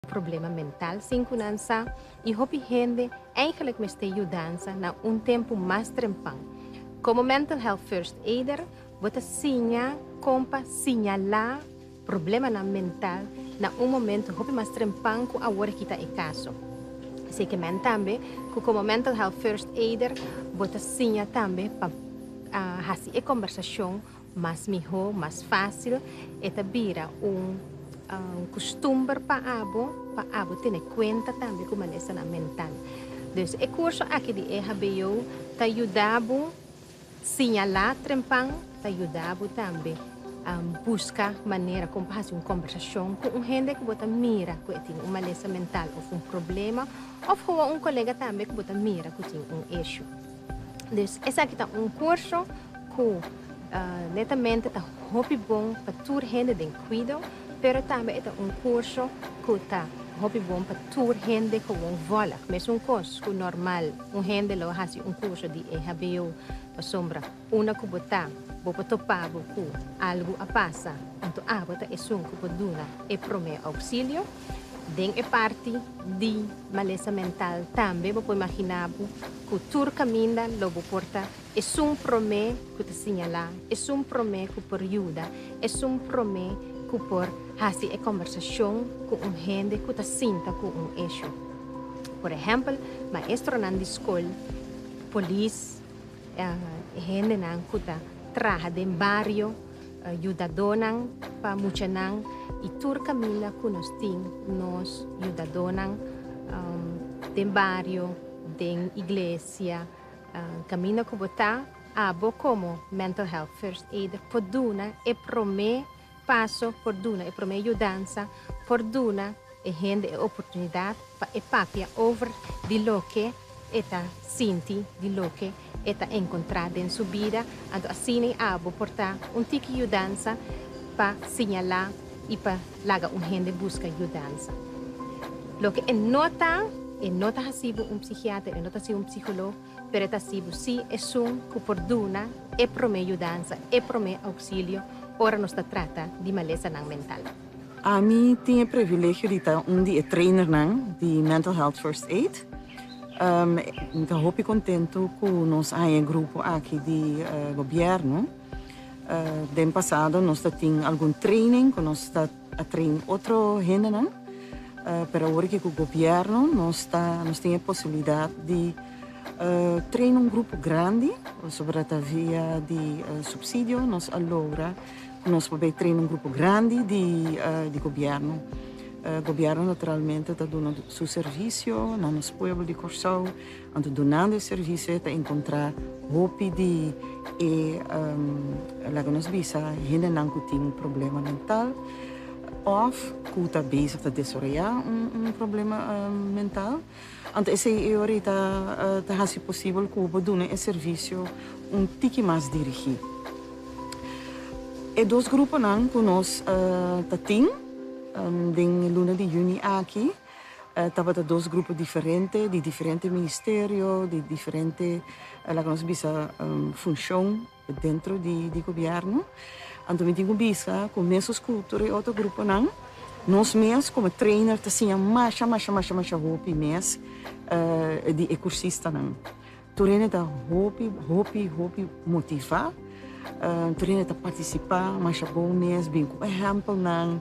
Problema mental sin ku nan sa i hopi hende eigenlijk mester yudansa na un tempu mas trempan. Komo Mental Health First Aider bo ta siña kon pa siñalá problemanan mental na un momento hopi mas trempan ku awor aki ta e kaso. Esei ke men tambe ku komo Mental Health First Aider bo ta siña tambe pa hasi e kombersashon Mas mihó, mas fásil e ta bira un kustumber pa abo, pa abo tene kuenta tambe ku malesanan mental. Dus e kurso aki di EHBO ta yuda bo siñalá trempan, ta yuda bo tambe buska manera kon pa hasi un kombersashon ku un hende ku bo ta mira ku e tin un malesa mental òf un problema, òf gewoon un kolega tambe ku bo ta mira ku tin un issue. Dus esaki ta un kurso ku netamente ta hopi bon pa tur hende den kuido, pero tambe e ta un kurso ku ta hopi bon pa tur hende gewoon vòlg. Mesun kos ku normal un hende lo hasi un kurso di EHBO pasobra unda ku bo ta bo por topa bo ku algu a pasa, anto abo ta esun ku por duna e promé ouksilio. Den e parti di malesa mental tambe bo por imaginá bo ku tur kaminda lo bo por ta esun promé ku ta siñalá, esun promé ku por yuda, esun promé ku por hasi e kòmbersashon ku un hende ku ta sinta ku un eshu. Por ehèmpel, maestronan di skol, polis, e hendenan ku ta traha den bario, yudadónan pa muchanan i tur kaminda ku nos tin nos yudadónan den bario, den iglesia, kaminda ku bo ta, abo komo Mental Health First Aider por duna e promé paso, por duna e promé yudansa, por duna e hende e oportunidat pa e papia over di loke e ta sinti, di loke e ta enkontrá den su bida. Anto asina i abo por ta un tiki yudansa pa siñalá i pa laga un hende buska yudansa. Loke e no ta, e no ta hasi bo un psikiater, e no ta hasi un psikolog, pero e ta hasi bo sí esun ku por duna e promé yudansa, e promé ouksilio ora nos ta trata di malesanan mental. Ami tin e privilegio di ta un di e trainernan di Mental Health First Aid. Mi ta hopi kontentu ku nos a haña e grupo aki di gobièrnu. Den pasado nos ta tin algun training ku nos ta a train otro hendenan, pero awor aki ku gobièrnu nos ta nos tin e posibilidat di train un grupo grandi, pasobra ta via di supsidio nos a logra Nos por bay train un grupo grandi di di gobierno. Gobierno naturalmente ta duna su servicio na nos pueblo di Corsou, anto dunando e servicio e ta encontra hopi di e laga nos bisa hendenan cu tin un problema mental of cu ta bezig ta desaroya un problema mental. Anto esey e ora ta ta haci posibel cu bo duna e servicio un tiki mas dirigi. E dos gruponan cu nos ta tin den luna di juni aki tabata dos grupo diferente di diferente ministerio, di diferente laga nos bisa funcion dentro di gobierno. Anto mi tin cu bisa cu mesun cu tur e otro gruponan, nos mes como trainer ta siña masha masha masha masha hopi mes di e cursistanan. Tur hende ta hopi hopi hopi motiva, tur hende ta participa masha bon mes, bin cu ehempelnan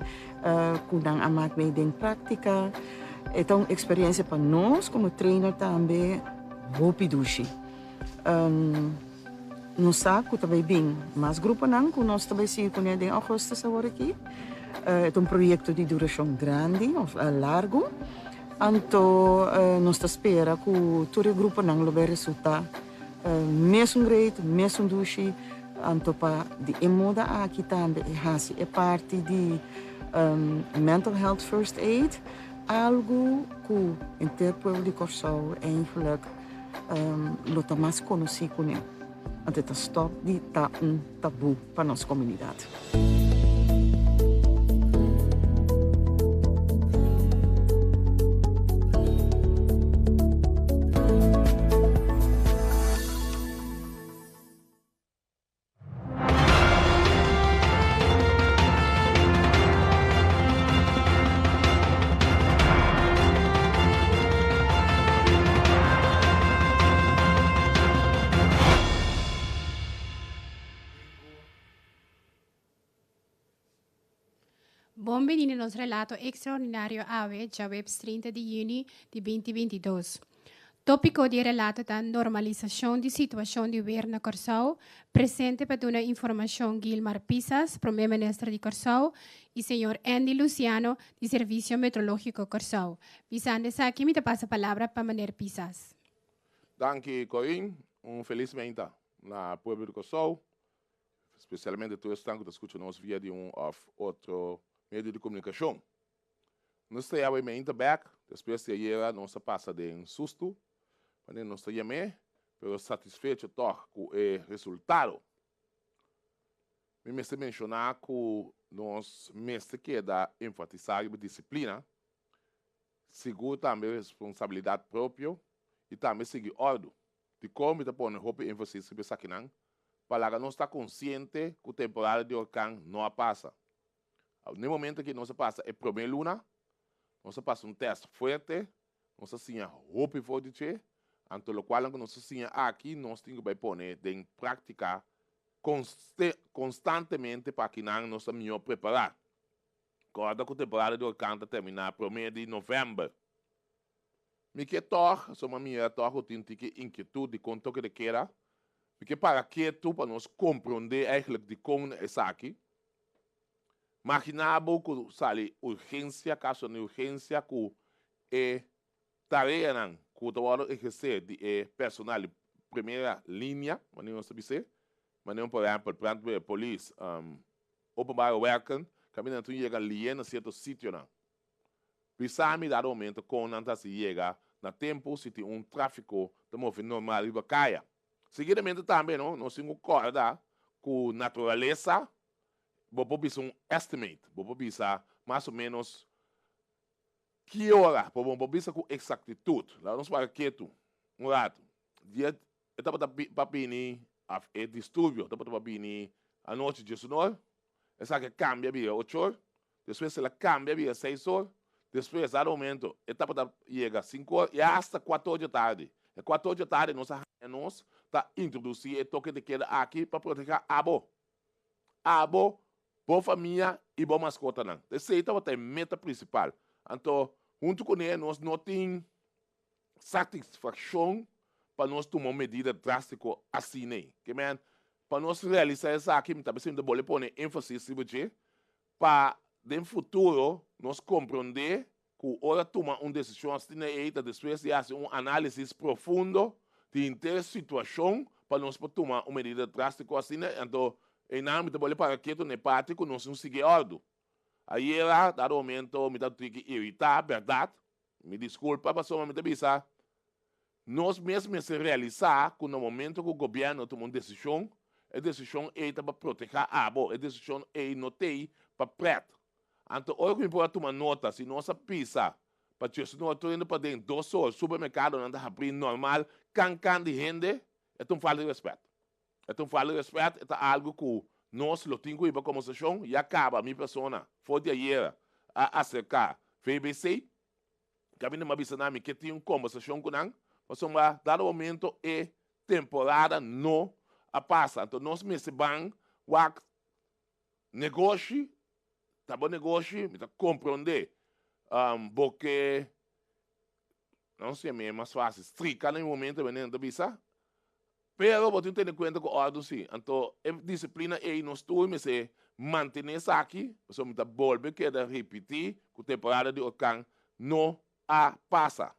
cu nan a mak mee den practica. E ta un experiencia pa nos como trainer tambe hopi dushi. Nos sa ku ta bai bin mas gruponan ku nos ta bai sigui kuné den ougùstùs awor aki. E ta un proyekto di durashon grandi òf largu. Anto nos ta spera ku tur e gruponan lo bai resultá mesun great, mesun dushi. Anto pa di e moda aki tambe e hasi e parti di Mental Health First Aid algu ku henter pueblo di Kòrsou eigenlijk lo ta mas konosí kuné. Anto e ta stòp di ta un tabú pa nos komunidat. bini na nos relato ekstraordinario awe, djaweps 30 di yüni di 2022. Tópiko di e relato ta Normalisashon di situashon di wer na Kòrsou. Presente pa duna informashon Gilmar Pisas, Promé Minister di Kòrsou, i señor Andy Luciano di Servisio Metrológiko Kòrsou. Bisando esaki mi ta pasa palabra pa meneer Pisas. Danki Corinne, un felis meinta na pueblo di Kòrsou, spesialmente tur esnan ku ta skucha nos via di un òf otro medio di komunikashon. Nos ta yawe meinta bek, despues di ayera nos a pasa den sustu, manera nos ta yam'é, pero satisfecho tòg ku e resultado. Mi mester menshoná ku nos mester keda enfatisá riba disiplina, sigur tambe responsabilidat propio i tambe sigui òrdu. Dikon mi ta pone hopi énfasis riba esakinan? Pa laga nos ta konsiente ku temporada di orkan no a pasa. Na e momento aki nos a pasa e prome luna, nos a pasa un test fuerte, nos a siña hopi for di dje, anto lokualnan ku nos a siña aki nos tin ku bai pone den práktika konstantemente pa kinan nos ta mihó prepará. Kòrda ku temporada di orkan ta terminá prome di novèmber. Mi ke tòg, so mi a mira tòg ku tin tiki inkietut dikon toke de keda, mi ke para ketu pa nos komprondé eigentlik dikon esaki. Maginá bo ku sali urgensia, kaso di urgensia ku e tareanan ku ta wòrdu ehersé di e personal di primera linia, manera nos ta bis'é, manera por ehèmpel brandweer, polis, openbare werken, kaminda nan tin yega lié na sierto sitionan. Bisa mi dado momento kon nan ta hasi yega na tempu si tin un tráfiko ta move normal riba kaya. Seguidamente tambe no, nos tin ku kòrda ku naturalesa bo por bisa un estimate, bo por bisa mas o menos ki ora, pero bo no por bisa ku eksaktitut. Laga nos para ketu un ratu. Dia e tabata pa bini, òf e disturbio tabata pa bini anochi diesunor, esaki a kambia bira ochor, despues el a kambia bira seis or, despues dado momento e tabata yega sinku or i asta kuator dje tardi. E kuator dje tardi nos a haña nos ta introdusí e toke de keda aki pa protehá abo. Abo, bo famia i bo maskotanan. Esei tabata e meta prinsipal. Anto, huntu kuné nos no tin satisfakshon pa nos tuma un medida drástiko asin'ei. Ke men, pa nos realisá esaki, mi ta bisa mi ta bolbe pone énfasis riba dje, pa den futuro nos komprondé ku ora tuma un desishon asina ei ta despues di hasi un análisis profundo di henter situashon pa nos por tuma un medida drástiko asina, anto einan mi ta bolbe para ketu na e parti ku nos no sigui e òrdu. Ayera, dado momento, mi ta tiki iritá, bèrdat, mi diskulpa pasobra mi ta bisa nos mes mester realisá ku na momento ku gobièrnu tuma un desishon, e desishon ei ta pa protehá abo, e desishon ei no t'ei pa prèt. Anto ora ku mi por a tuma nota, si nos a pisa pa Chesnor tur hende paden dos or, supermerkadonan ta habrí normal, kan kan di hende, e ta un falta di rèspèt. E ta un falta di rèspèt, e ta algu ku nos lo tin ku hiba kombersashon, ya kaba mi persona for di ayera a aserká VBC, kaminda mi a bisa nan mi ke tin un kombersashon ku nan, pasobra dado momento e temporada no a pasa, anto nos mester ban wak Negoshi ta bo negoshi, mi ta komprondé. Bo ke, no sé, mi e mas fásil, strika na e momento manera nan ta bisa, pero bo tin tene kuenta ku òrdu sí. Anto e disiplina ei nos tur mester mantené esaki, pasobra mi ta bolbe keda ripití ku temporada di orkan no a pasa.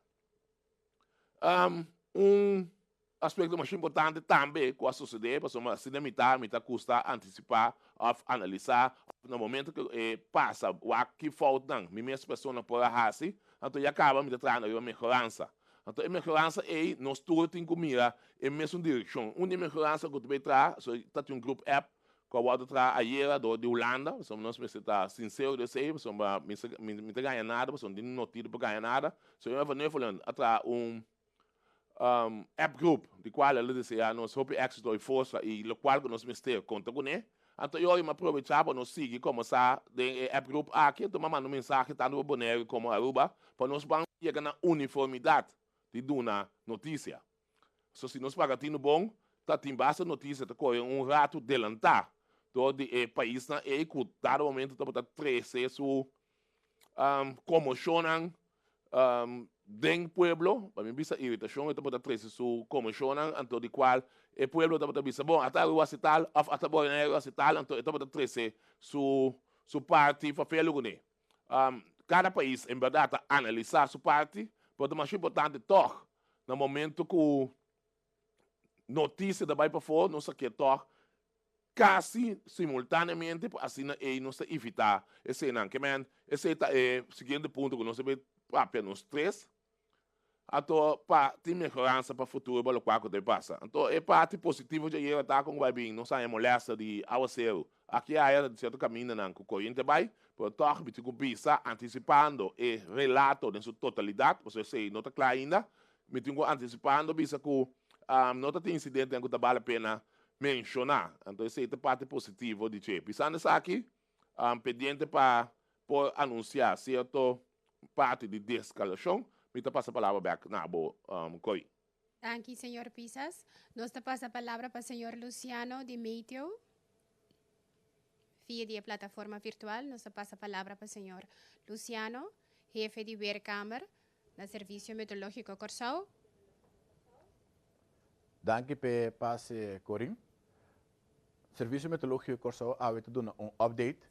Un aspekto masha importante tambe ku a sosodé, pasobra asina mi ta, mi ta gusta antisipá òf analisá na momento ku e pasa wak ki foutnan mi mes persona por a hasi, anto ya kaba mi ta traha riba mehoransa. Anto e mehoransa ei nos tur tin ku mira e mesun direkshon. Un di e mehoransa ku ta bay traha, so ta tin un grup app ku a wòrdu traha ayera dor di Hulanda, pasobra nos mester ta sinsero di esei, pasobra mi mi ta gaña nada, pasobra no tin notido pa gaña nada. Señor Van Nuffelen a traha un app group di cual el a desea nos hopi exito y forsa y locual cu nos mester conta cune. Anto yo mi a probecha pa nos sigui combersa den e app group aki, anto mi a manda un mensahe tanto pa Bonaire como Aruba pa nos ban yega na uniformidad di duna noticia. So si nos paga tinu bon, ta tin basta noticia ta core un rato delanta door di e paisnan ey cu dado momento tabata trece su. Konmoshonnan den pueblo, pa mi bisa iritashon e tabata trese su konmoshonnan, anto di kual e pueblo tabata bisa bon ata Aruba hasi tal òf ata Boneiru hasi tal, anto e tabata trese su su parti fafelu kuné. Kada pais en bèrdat ta analisá su parti, pero ta masha importante tòg na momento ku notisia ta bai pafó nos a ke tòg Casi simultaneamente pa asina ey nos ta evita eseynan. Ke men, esey ta e siguiente punto cu nos debe papia nos tres. Anto pa tin mehoransa pa futuro pa locual cu ta pasa. Anto e parti positivo dje ayera ta con bay bin nos haña molester di awaceru. Aki aya ta cierto camindanan cu coriente bay, pero toch mi tin cu bisa anticipando e relato den su totalidad, pasobra esey no ta cla ainda, mi tin cu anticipando bisa cu no ta tin incidentenan cu ta bale pena menshoná. Anto esei ta parti positivo di dje. Bisando esaki, pendiente pa por anunsiá sierto parti di deskalashon, mi ta pasa palabra bèk na bo, Cory. Danki, señor Pisas. Nos ta pasa palabra pa señor Luciano di Meteo. Via di e plataforma virtual nos ta pasa palabra pa señor Luciano, hefe di Weerkamer na Servisio Meteorológiko Kòrsou. Danki p'e pase Corin. Servicio Meteorologico Kòrsou awe ta duna un update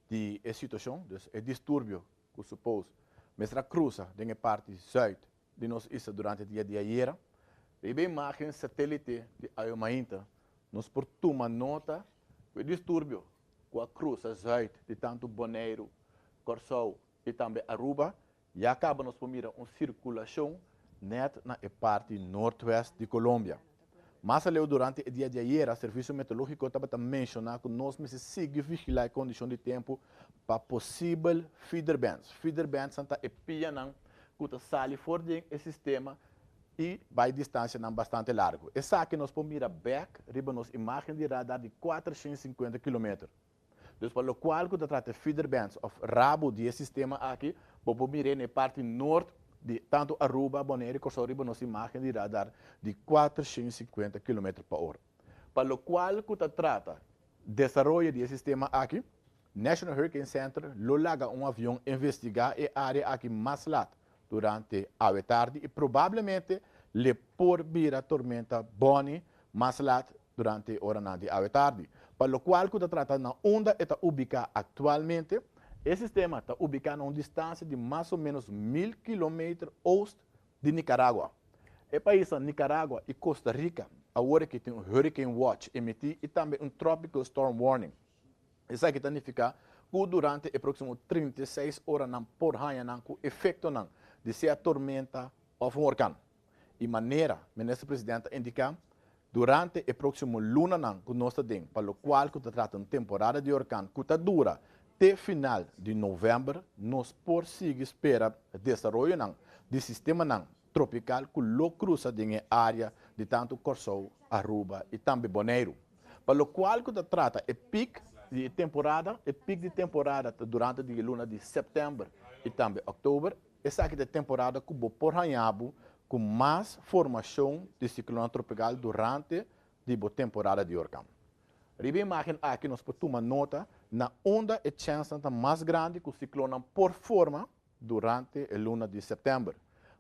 di e situacion, dus e disturbio cu suppose mester a cruza den e parti zuid di nos isla durante dia di ayera. Riba e imagen satelite di awe mainta nos por tuma nota cu e disturbio cu a cruza zuid di tanto Boneiru, Kòrsou y tambe Aruba Ya caba nos por mira un circulacion net na e parti noordwest di Colombia. Mas aleu durante e dia di ayera Servicio Meteorologico tabata menciona cu nos mester sigui vigila e condicion di tempo pa posibel feeder bands. Feeder bandsnan ta e pianan cu ta sali for den e sistema y bay distancianan bastante largo. Esaki nos por mira bek riba nos imagen di radar di 450 kilometer. Dus pa lokual ku ta trata e feeder bands òf rabu di e sistema aki, bo por mir'é na e parti nort di tantu Aruba, Bonaire i Kòrsou riba nos imágen di radar di 450 kilometer pa ora. Pa lokual ku ta trata desaroyo di e sistema aki, National Hurricane Center lo laga un avion investigá e área aki mas lat durante awe tardi i probablemente le por bira tormenta Bonnie mas lat durante e oranan di awe tardi. Pa lokual ku ta trata na unda e ta ubiká aktualmente, e sistema ta ubiká na un distansia di mas o ménos 1000 kilometer oost di Nicaragua. E paisnan Nicaragua i Costa Rica awor aki tin un Hurricane Watch emití i tambe un Tropical Storm Warning. Esaki ta nifiká ku durante e próksimo 36 oranan por haña nan ku efektonan di sea tormenta òf un orkan. I manera Minister President a indiká, durante e próksimo lunanan ku nos ta den pa lokual ku ta trata un temporada di orkan ku ta dura te final di novèmber, nos por sigui spera desaroyonan di sistemanan tropikal ku lo krusa den e área di tantu Kòrsou, Aruba i tambe Boneiru. Pa lokual ku ta trata e pik di e temporada, e pik di temporada ta durante di e luna di sèptèmber i tambe òktober. Esaki ta e temporada ku bo por haña bo ku mas formashon di siklonnan tropikal durante di bo temporada di orkan. Riba e imágen aki nos por tuma nota na unda e chènsnan ta mas grandi ku siklonnan por forma durante e luna di sèptèmber.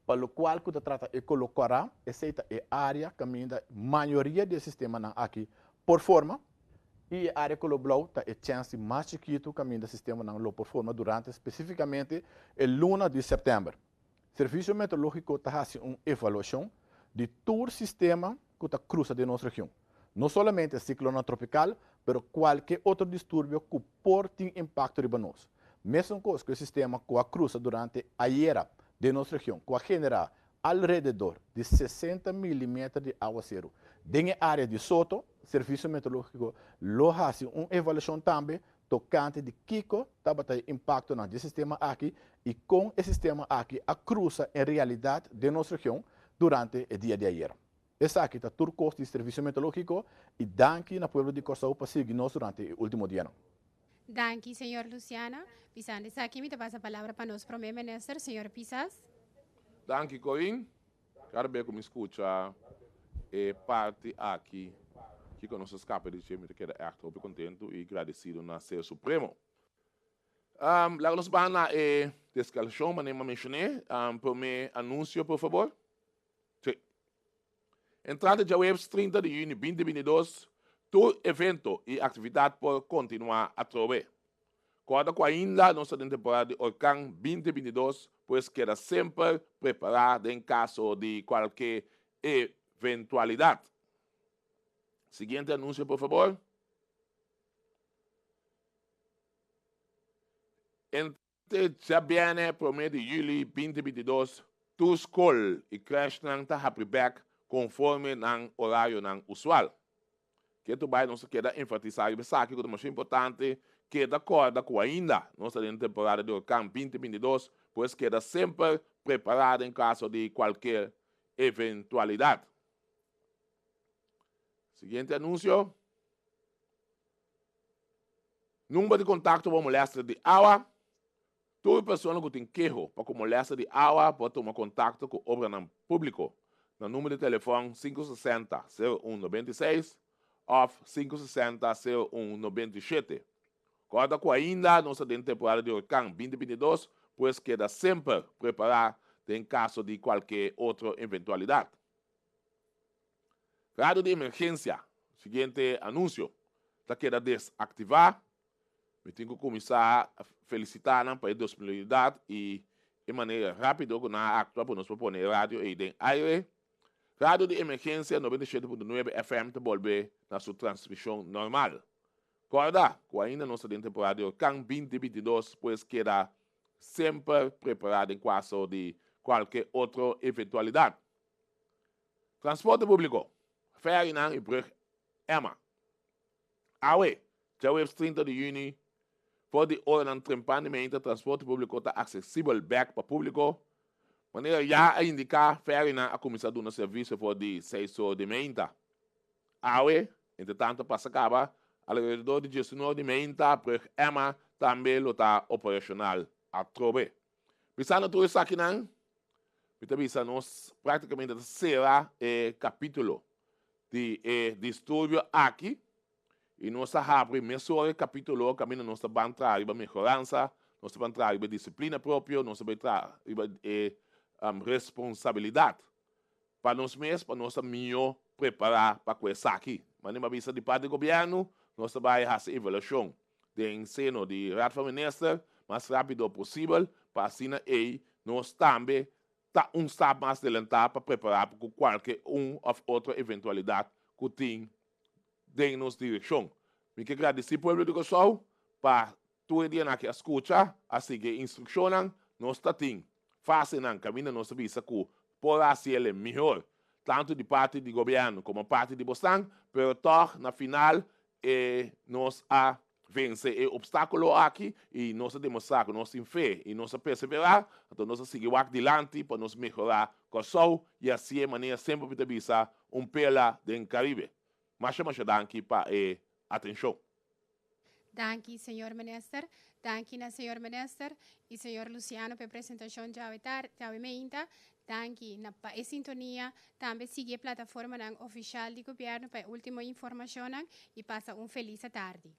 Pa lokual ku ta trata e kolo kòrá, esei ta e área kaminda mayoria di e sistemanan aki por forma, i e área kolo blou ta e chèns di mas chikitu kaminda sistemanan lo por forma durante spesífikamente e luna di sèptèmber. Servisio Meteorológiko ta hasi un evaluashon di tur sistema ku ta krusa den nos region, no solamente siklonnan tropikal, pero kualke otro disturbio ku por tin impakto riba nos. Mesun kos ku e sistema ku a krusa durante ayera den nos region ku a generá alrededor di 60 milimeter di awaseru den e área di Soto, Servisio Meteorológiko lo hasi un evaluashon tambe tokante di kiko tabata e impaktonan di e sistema aki i kon e sistema aki a krusa en realidat den nos region durante e dia di ayera. Esaki ta tur kos di Servisio Meteorológiko i danki na pueblo di Kòrsou pa sigui nos durante e último dianan. Danki, señor Luciana. Bisando esaki mi ta pasa palabra pa nos Prome Minister, señor Pisas. Danki, Corinne. Kada bes ku mi skucha e parti aki, kiko nos a skapa di dje, mi ta keda ègt hopi kontentu i gradesido na Ser Supremo. Laga nos baha na e deskalashon manera mi a menshoné. Promé anunsio por fabor. Sí. Entrante djaweps 30 di yüni 2022, tur evento i aktividat por kontinuá atrobe. Kòrda ku ainda nos ta den temporada di orkan 2022, pues keda semper prepará den kaso di kualke eventualidat. Siguiente anunsio por fabor. Entre djabièrnè promé di yüli 2022, tur skol i krèshnan ta habri bèk konforme nan orarionan usual. Ketu bai nos ta keda enfatisá riba esaki ku ta masha importante, keda kòrda ku ainda nos ta den temporada di orkan 2022, pues keda semper prepará den kaso di kualker eventualidat. Siguiente anunsio. Number di kontakto pa molèster di awa. Tur persona ku tin keho pa ku molèster di awa por tuma kontakto ku Obranan Públiko na number di telefòn 560 01 96 òf 560 01 97. Kòrda ku ainda nos ta den temporada di orkan 2022, pues keda semper prepará den kaso di kualke otro eventualidat. Radio di emergensia, siguiente anunsio, ta keda desaktivá. Mi tin ku kuminsá felisitá nan pa e disponibilidat i e manera rápido ku nan a aktua pa nos por pone e radio ei den aire. Radio di emergensia 97.9 FM ta bolbe na su transmishon normal. Kòrda ku ainda nos ta den temporada di orkan 2022, pues keda semper prepará den kuaso di kualke otro eventualidat. Transporte públiko, fèrinan i brùg Emma. Awe, djaweps 30 di yüni, for di oranan trempan di meinta transporte públiko ta aksesibel bèk pa públiko. Manera ya a indiká, fèrinan a kuminsá duna servisio for di seis or di meinta. Awe, entretantu pasa kaba, alrededor di diesunor di meinta brùg Emma tambe lo ta operashonal atrobe. Bisando tur esakinan, Mi ta bisa nos práktikamente ta sera e kapítulo di e disturbio aki i nos ta habri mesora e kapítulo kaminda nos ta ban traha riba mehoransa, nos ta ban traha riba disiplina propio, nos ta bai traha riba e responsabilidat pa nos mes pa nos ta mihó prepará pa ku esaki. Manera mi a bisa di parti di gobièrnu nos ta bai hasi evaluashon den seno di Raad van Minister mas rapido posibel pa asina ei nos tambe ta un stap mas delantá pa prepará pa ku kualke un òf otro eventualidat ku tin den nos direkshon. Mi ke gradisí pueblo di Kòrsou pa tur e dianan aki a skucha, a sigui e instrukshonnan. Nos ta tin fasenan kaminda nos ta bisa ku por hasi el e mihor, tantu di parti di gobièrnu komo parti di bosnan, pero tòg na final E nos a vense e opstákulo aki i nos a demostrá ku nos tin fe i nos a perseverá, anto nos a sigui wak dilanti pa nos mehorá Kòrsou i hasié manera semper mi ta bisa un perla den Karibe. Masha masha danki pa e atenshon. Danki señor Minister. Danki na señor Minister y señor Luciano pa e presentacion djawe tar, djawe meinta. Danki na pa e sintonia. Tambe sigui e plataformanan oficial di Gobierno pa e ultimo informacionnan y pasa un feliz atardi.